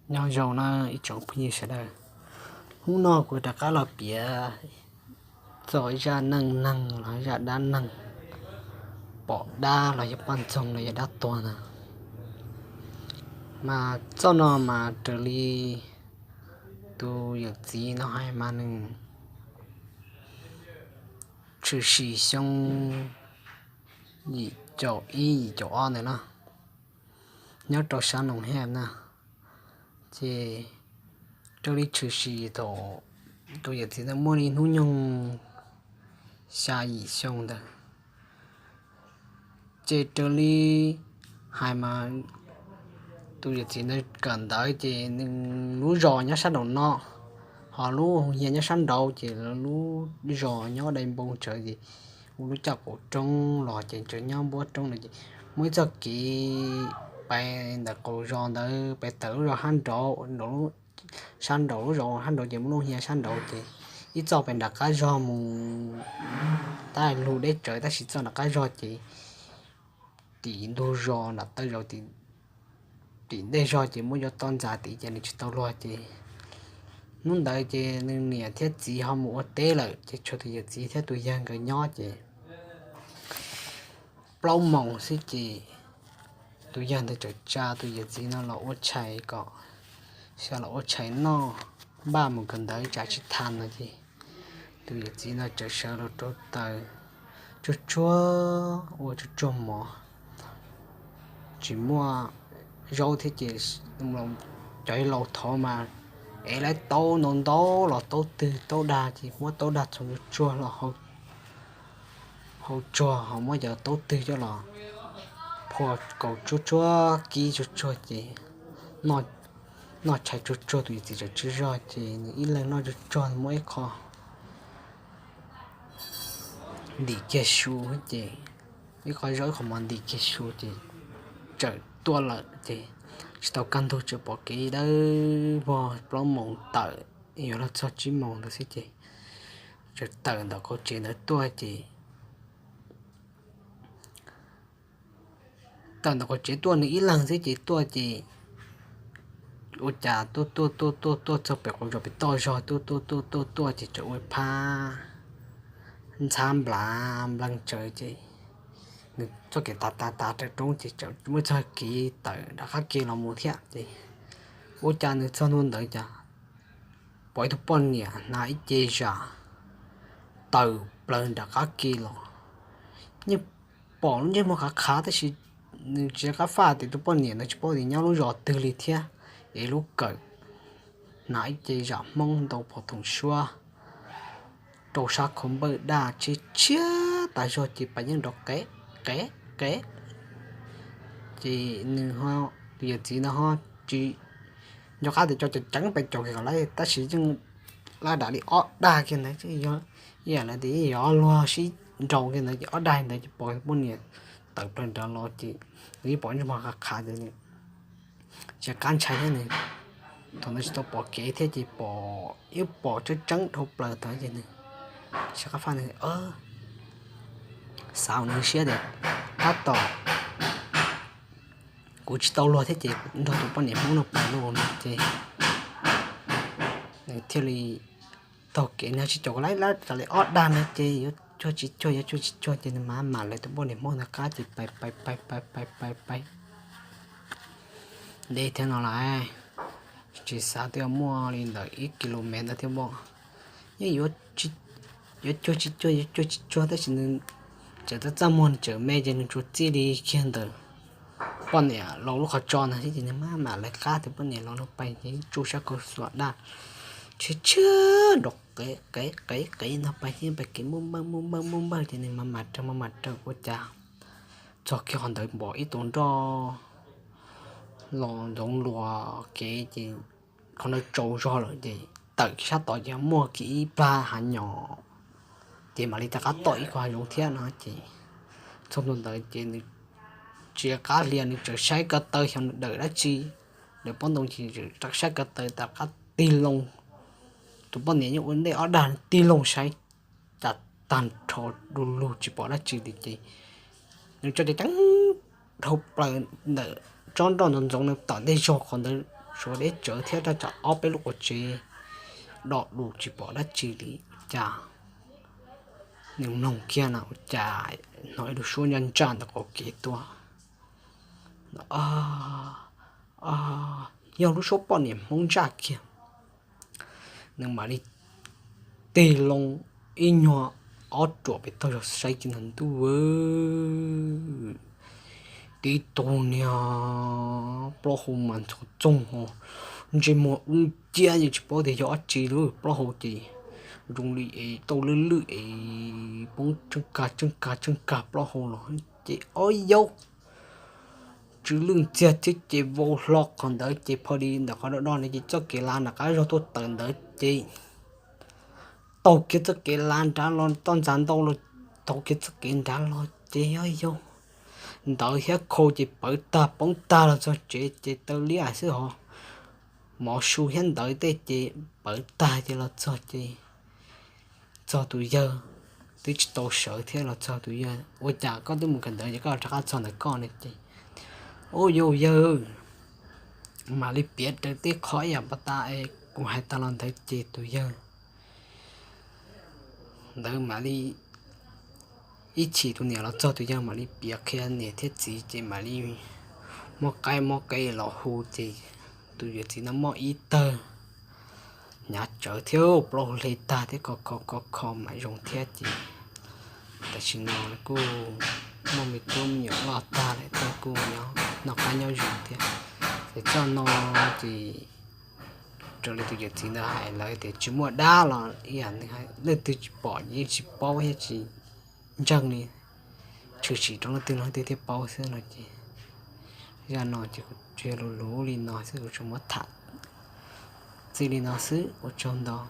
Nyob zoo na ib tsoom phooj ywg sawv daws, hnub no kuv rov qab los piav txog zaj neej neeg los zaj dab neeg, pom dab los yog poj ntxoog los yog dab tuag na. Mas txoj no mas raws li tus yawm txiv no hais mas nws tshwm sim xyoo yim caum ib yim caum ob ntawd na, nyob rau sab Noom Hej na. Ces raws li tshwm sim thaum tus yawm txiv ntawd muaj li hnub nyoog xya yim xyoo ntawd, ces raws li hais mas tus yawm txiv ntawd kawm ntawv ces nws lub zos nyob sab nraum no, ho lub hia nyob sab nraud, ces lub zos nyob dai npoo tsawv ces ua lub caj qaum roob los ces tsawv nyob npuab roob na. Ces muaj ib txoj kev pais ntawm qaum zos ntawd pais tawm lub zos sab nraud, sab nraum lub zos sab nraud ces muaj lub hia sab nraud ces ib txoj pais nram qab zog mus, tab lug deb tsawv tab sis txoj nram qab zog ces tim ntug zos nram taw zos tim ntej zog ces muaj cov toj ntxas tid ces nws tsis tau luag ces hnub ntawd ces nws niam thiab txiv ho mus ua teb lawm ces tshuav tus yawm txiv thiab tus yawg nkawd nyob ces plaub moos xwb ces tus yawg ntawd txawm tsa tus yawm txiv no los ua tshais kom, xyov los ua tshais noj, npaj mus kawm ntawv tsam tsis tas no ces tus yawm txiv no txawm sawv los rau taws, tsuag tsuag ua tsuag tsuag mov, tsis muaj zaub thiab ces cov laus thov mas ev lawv taub ntau ntau los taub twg taub dag ces muab taub dag txhoov tsuag tsuag los hau tsuag ho muab cov taub twg coj los phua kaus tsuag tsuag kib tsuag tsuag ces noj tshais tsuag tsuag tus yawm txiv txawm tsaug zog ces nws ib leeg noj tsuag tsuag muab ib qho ntim kiag su ces ib qho zaub ib qho mov ntim kiag su ces txawm tuaj lawm ces tsis tau kaj ntug txawm pom kev dawb vog plaub moos tawm yuav luag txog tsib moos ntawd xwb ces txawm tawm ntawm qaum tsev ntawd tuaj ces tawm ntawm qaum tsev tuaj nws ib leeg xwb ces tuaj ces ua cas tuaj tuaj tuaj tuaj tuaj txog pem qaum zos pem toj zog tuaj tuaj tuaj tuaj tuaj ces txawm ua phab ntxhab nplav npleeg tsawv ces nws txoj kev tav tav tav raws roob ces txawm muaj txoj kev tawm nram qab ke los mus thiab ces ua cas nws txog ntua ntawd cas pom ib tug poj niam hnav ib ce zam tawm plaws nram qab ke los. Yeej pom lub ntsej muag qhav qhav tab sis nws tsis qab faj tias tus poj niam ntawd tsis paub tias nyob lub zos twg li thiab, es lub kawm hnav ib ce zam Hmoob ntau phom thoom suab rau sab khau npawj daj tshiab tshiab tas zog ces pas yeej nrov qev qev qev ces nws ho, tus yawm txiv ntawd ho tsis nco qab tias cov ceev ceev pes caum kiag kom lawv tab sis yeej laj dam li ob dag kiag ntawd, ib yam li tias yog ob luag sib nraus kiag ntawd ces ob dag ntawd ces pom poj niam tawm plaws nrad los ces nws yeej pom ntsej muag qhav qhav ces nws tsis qab ntshai thiab nws thaum ntawd tsis tau pom kev thiab ces pom ib pom tseeb tseeb dhau plaws tod ces nws tsis qab faj nws xav nws siab tias tab tom kuv tsis tau luag thiab ces nrog tus poj niam Hmoob no pais lauj no ces nws thiaj li taug kev nws tsis caum lawv lab raws li ob dag ntawd ces yuav cuag tsis cuag yuav cuag tsis cuag ces nws mam mam lawv tus poj niam Hmoob ntawd qab ces pais pais pais pais pais pais pais deb thiab no lawm, tsis xav twb muaj li ntawm ib ki lo mev ntawd thiab pob. Yeej yuav cuag tsis cuag yuav cuag tsis cuag tab sis nws tseem txaj txaj muag nws tseem me ces nws tsuas txij li kiag ntawm poj niam laus lub qhov tso ntag thiab ces nws mam mam lawv qab tus poj niam laus no pais ces tsuj sab khau xuas daj tshiab tshiab nrov qev qev qev qev no pais thiab pais kev muaj npawj muaj npawj muaj npawj ces nws mam mam raws mam mam raws ua cas txog kiag qhov ntawd npom ib tus nroj los ntxoov luas kev ces qhov ntawd tsaus zog lawm ces tawm kiag sab tod ces muaj kiag ib plag hav nyom, ces mam li rov qab tom ib qho hav zoov thiab no ces txog ntua ntawd ces nws tsis qab hlias, nws txawm saib ko taw xyov nws dawm dab tsi, dawm pob ntoo ces txawm saib ko taw rov qab tig loo. Tus poj niam yeej ua ntej ob dag tig loo saib cas tag nrho du lug tsis pom dab tsi li ces nws tso ceev ceev dhau plaws ntawm tsob nroj ntxoov ntxoov no tom ntej zog qhov ntawd suav deb tsawv thiab rau tsam ob peb lub quav tsev do du tsis pom dab tsi li. Ua cas nws mloog kiag na ua cas hnov ib lub suab ntsaj ntsaj ntawm qaum kev tuaj. Yog lub suab poj niam Hmoob ntsaj kiag. Nws mam li tig loo ib nyuag ob ruam pem toj zog saib kiag ntawd ntuj, tib tug niag plaub hau mas ntxhov txoog ho ntsej muag dub nciab yeej tsis paub tias yog dab tsi li. Plaub hau ces zoo li es tau lwj lwj es poob tseej kag tseej kag tseej kag plaub hau los ces ob yaug tsw lwj ntxiag thiab ces vau hlo qhov ntawd ces pho li ntawm qhov do do no ces txoj kev lav nram qab zog tuaj tawm ntawd ces taug kiag txoj kev lav nrad los toj ntxas ntau los taug kiag txoj kev nrad los ces ob yaug ntawd thiab khau ces pawv tag poob tag los txog tsev ces taw liab xwb hos, mov su thiab ntawd tej ces pawv tag ces los txog ces txog tus yawg, twb tsis tau sawv thiab los txog tus yawg, ua cas koj twb mus kawm ntawv ces koj rov qab txog ntawm koj ne ces, ua yawg, mam li piav raws tej qhov ib yam pas tas es kuv hais tas los ntawd ces tus yawg ntawd mam li ib chim tus niam los txog tus yawg mam li piav qhia niam thiab txiv ces mam li muab qaib muab qe los hu ces tus yawm txiv no muaj ib tawg hnyav tsawv thiab plaub hau hle tag thiab kho kho kho kho mam zoo thiab ces tam sim no kuj muaj me tub me nyuam loj tag lawm thiab kuj noj qab nyob zoo thiab. Ces txoj no ces raws li tus yawm txiv ntawd hais lawv tias tsis muaj dab los ib yam leej twg tsis pom ces yeej tsis paub thiab tsis ntseeg li, tshwm sim rau leej twg los leej twg thiaj paub xwb no ces zaj no ces kuv tsuas yog luv luv li no xwb, kuv tsuas muab tham txij li no xwb, ua tsaug ntau.